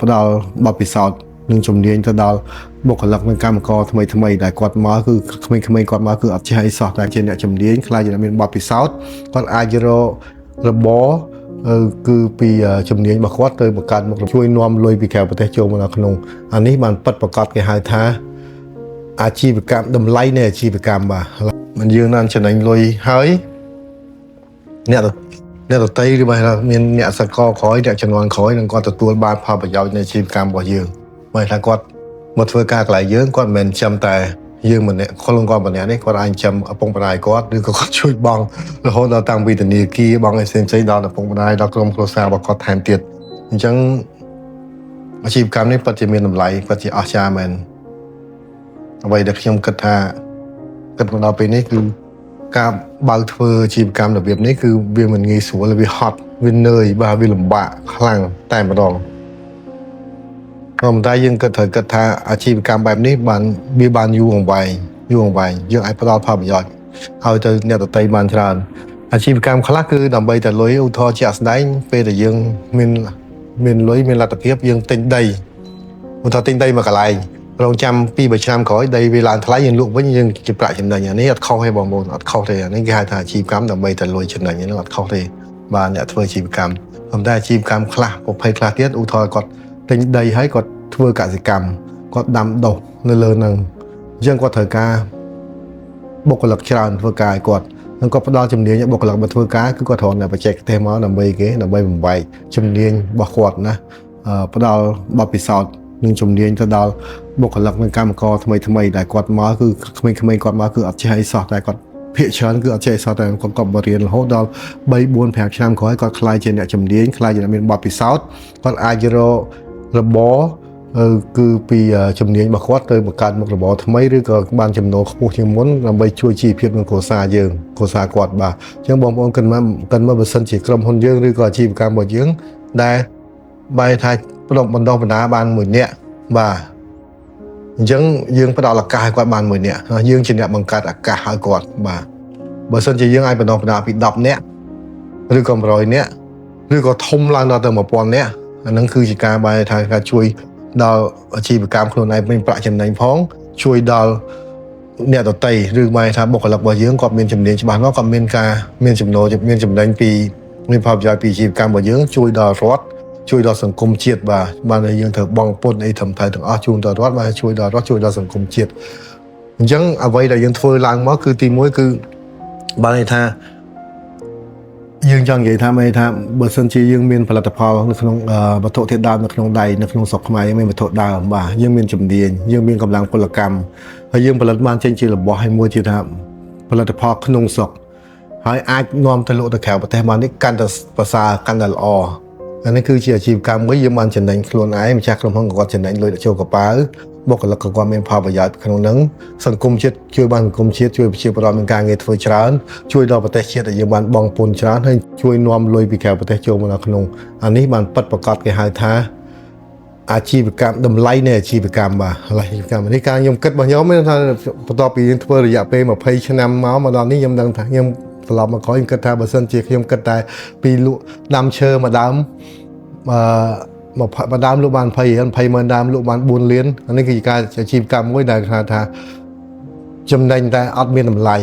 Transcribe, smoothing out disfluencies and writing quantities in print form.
ផ្ដល់បទពិសោធន៍និងជំនាញទៅដល់បុគ្គលិកនិងកម្មករថ្មីថ្មីដែលគាត់មកគឺក្មេងៗគាត់មកគឺអត់ចេះអីសោះតែជាអ្នកជំនាញខ្លាចជាអ្នកមានបទពិសោធន៍គាត់អាចរករបរគឺពីជំនាញរបស់គាត់ទៅបង្កើតមុខជួយនាំលុយពីក្រៅប្រទេសចូលមកដល់ក្នុងអានេះបានពិតប្រាកដគេហៅថាអាជីវកម្មតម្លៃនៃអាជីវកម្មបាទមិនយើងបានចំណេញលុយហើយអ្នកអ្នកដតីឬបើថាមានអ្នកសកលក្រោយអ្នកជំនាន់ក្រោយនឹងគាត់ទទួលបានផលប្រយោជន៍នៃអាជីវកម្មរបស់យើងបើថាគាត់មកធ្វើការកន្លែងយើងគាត់មិនមែនចាំតែយើងម្នាក់ខ្លួនគាត់ម្នាក់នេះគាត់អាចចាំឪពុកម្ដាយគាត់ឬក៏គាត់ជួយបង់រហូតដល់តាំងពីធនាគារបង់អីផ្សេងៗដល់ឪពុកម្ដាយដល់ក្រុមគ្រួសាររបស់គាត់ថែមទៀតអញ្ចឹងអាជីវកម្មនេះពិតជាមានតម្លៃពិតជាអស្ចារ្យមែនអ្វីដែលខ្ញុំគិតថាគិតមកដល់ពេលនេះគឺការបើកធ្វើអាជីវកម្មរបៀបនេះគឺវាមិនងាយស្រួលវាហត់វានឿយបាទវាលំបាកខ្លាំងតែម្ដងក៏ប៉ុន្តែយើងគិតត្រូវគិតថាអាជីវកម្មបែបនេះបានវាបានយូរអង្វែងយូរអង្វែងយើងអាចផ្ដល់ផលប្រយោជន៍ឲ្យទៅអ្នកដទៃបានច្រើនអាជីវកម្មខ្លះគឺដើម្បីតែលុយឧទាហរណ៍ជាក់ស្ដែងពេលដែលយើងមានមានលុយមានលទ្ធភាពយើងទិញដីឧទាហរណ៍ទិញដីមួយកន្លែងរងចាំ2 3ឆ្នាំក្រោយដីវាឡើងថ្លៃយើងលក់វិញយើងជាប្រាក់ចំណេញអានេះអត់ខុសទេបងប្អូនអត់ខុសទេអានេះគេហៅថាអាជីវកម្មដើម្បីតែលុយចំណេញហ្នឹងអត់ខុសទេបាទអ្នកធ្វើអាជីវកម្មប៉ុន្តែអាជីវកម្មខ្លះប្រភេទខ្លះទៀតឧទាហរណ៍គាត់ទិញដីហើយគាត់ធ្វើកសិកម្មគាត់ដាំដុះនៅលើហ្នឹងអញ្ចឹងគាត់ត្រូវការបុគ្គលិកច្រើនធ្វើការឲ្យគាត់និងគាត់ផ្ដល់ជំនាញឲ្យបុគ្គលិកមកធ្វើការគឺគាត់រកអ្នកបច្ចេកទេសមកដើម្បីគេដើម្បីបំបែកជំនាញរបស់គាត់ណាផ្ដល់បទពិសោធន៍និងជំនាញទៅដល់បុគ្គលិកនិងកម្មករថ្មីថ្មីដែលគាត់មកគឺក្មេងៗគាត់មកគឺអត់ចេះអីសោះតែគាត់ភាគច្រើនគឺអត់ចេះអីសោះតែគាត់គាត់បរៀនរហូតដល់3 4 5ឆ្នាំក្រោយគាត់ក្លាយជាអ្នកជំនាញក្លាយជាអ្នកមានបទពិសោធន៍គាត់អាចរករបរគឺពីជំនាញរបស់គាត់ទៅបង្កើតមុខរបរថ្មីឬក៏បានចំណូលខ្ពស់ជាងមុនដើម្បីជួយជីវភាពក្នុងគ្រួសារយើងគ្រួសារគាត់បាទអញ្ចឹងបងប្អូនគិតមកគិតមកបើសិនជាក្រុមហ៊ុនយើងឬក៏អាជីវកម្មរបស់យើងដែលបែរថាផ្ដុំបណ្ដោះបណ្ដាបានមួយនាក់បាទអញ្ចឹងយើងផ្ដល់ឱកាសឲ្យគាត់បានមួយនាក់យើងជាអ្នកបង្កើតឱកាសឲ្យគាត់បាទបើសិនជាយើងអាចបណ្ដោះបណ្ដាពី10នាក់ឬក៏100នាក់ឬក៏ធំឡើងដល់ទៅ1000នាក់អាហ្នឹងគឺជាការបែរថាការជួយដល់អាជីវកម្មខ្លួនឯងមានប្រាក់ចំណេញផងជួយដល់អ្នកដទៃឬបែរថាបុគ្គលិករបស់យើងគាត់មានជំនាញច្បាស់លាស់គាត់មានការមានចំណូលមានចំណេញពីមានផលប្រយោជន៍ពីអាជីវកម្មរបស់យើងជួយដល់រដ្ឋជួយដល់សង្គមជាតិបាទបានតែយើងត្រូវបង់ពន្ធអីត្រឹមត្រូវទាំងអស់ជូនដល់រដ្ឋបាទជួយដល់រដ្ឋជួយដល់សង្គមជាតិអញ្ចឹងអ្វីដែលយើងធ្វើឡើងមកគឺទី1គឺបានន័យថាយើងចង់និយាយថាមានថាបើសិនជាយើងមានផលិតផលនៅក្នុងវត្ថុធាតុដើមនៅក្នុងដៃនៅក្នុងស្រុកខ្មែរយើងមានវត្ថុដើមបាទយើងមានជំនាញយើងមានកម្លាំងពលកម្មហើយយើងផលិតបានចេញជារបស់ឲ្យមួយជាថាផលិតផលក្នុងស្រុកហើយអាចនាំទៅលក់ទៅក្រៅប្រទេសបាននេះកាន់តែប្រសើរកាន់តែល្អអានេះគឺជាអាជីវកម្មមួយយើងបានចំណេញខ្លួនឯងម្ចាស់ក្រុមហ៊ុនក៏គាត់ចំណេញលុយដាក់ចូលកប៉ាល់បុគ្គលិកក៏គាត់មានផលប្រយោជន៍ក្នុងហ្នឹងសង្គមជាតិជួយបានសង្គមជាតិជួយប្រជាពលរដ្ឋមានការងារធ្វើច្រើនជួយដល់ប្រទេសជាតិដែលយើងបានបង់ពន្ធច្រើនហើយជួយនាំលុយពីក្រៅប្រទេសចូលមកដល់ក្នុងអានេះបានពិតប្រាកដគេហៅថាអាជីវកម្មតម្លៃនៃអាជីវកម្មបាទអាជីវកម្មនេះការខ្ញុំគិតរបស់ខ្ញុំមានថាបន្ទាប់ពីយើងធ្វើរយៈពេល20ឆ្នាំមកដល់នេះខ្ញុំដឹងថាខ្ញុំត្រឡប់មកក្រោយខ្ញុំគិតថាបើសិនជាខ្ញុំគិតតែពីលក់ដាំឈើមួយដើមអឺមកដើមលក់បាន20រៀល20ម៉ឺនដើមលក់បាន4លានអានេះគឺជាការអាជីវកម្មមួយដែលគេថាចំណេញតែអត់មានតម្លៃ